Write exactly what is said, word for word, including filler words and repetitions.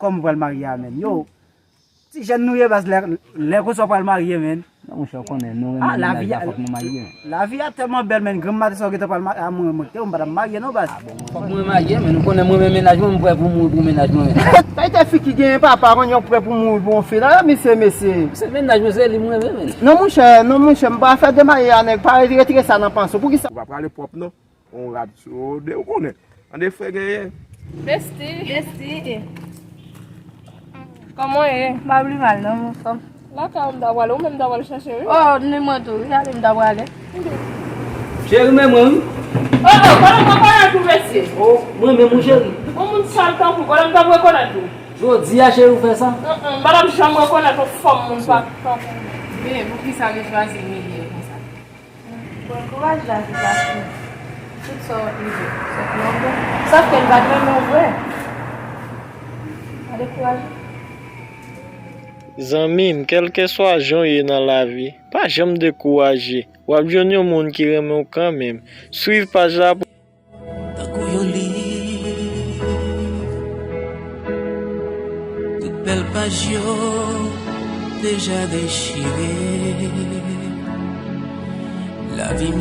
kòman w pral marye a, menn. Yo, ti jèn nou ye, baz, lè, lè konsa w pral marye, menn. Non, monchè, w konnen, nou renmen mennaj la, fòk nou marye, menn. Lavi a tèlman bèl, menn. Granm maten sa w gentan pral marye. A, mwen, mwen, mwen, m pa t ap marye, non, baz. Fòk mwen marye, menn. Ou konnen mwen renmen mennaj mwen, m prè pou mouri pou mennaj mwen, menn. Sa e te fi ki genyen papa, konn yo prè pou mouri pou yon fi, la, misye, mesye. Se mennaj mwen, se li mwen renmen, menn. Non, monchè, non, monchè, m pa fè de marye a nèg, pa retire sa nan panse w. Poukisa? Ou pa prale pwòp, non. On rad sou de, ou konnen. An de frè genyen. Besti. Besti. Kòman w ye? M pa pli mal non, mon fanm. Lakay ou m ta prale, ou menm ta pral chache, wi. Oh, ni mwen tou, wi, ale m ta prale. Cheri, men mwen, wi. Oh, oh, konnen mwen konnen tou, mesye. Oh, mwen menm, mon cheri. Yon moun sal tankou, konnen m ta rekonèt ou. Jodi a, cheri, ou fè sa? Mm, mm, m pa t ap janm rekonèt yon fanm moun pa tankou. Men, poukisa gen chwazi milye konsa? Bon kouraj lavi, paske tout sa w ap rive, se pou yon bon. Sòf ke l pa t renmen w vre. Pa dekouraje. Zanmi m, kèlkeswa jan w ye nan lavi, pa janm dekouraje. W ap jwenn yon moun ki renmen w kanmenm. Swiv paj la pou Tankou yon liv, tout bèl paj yo deja dechire. Lavi m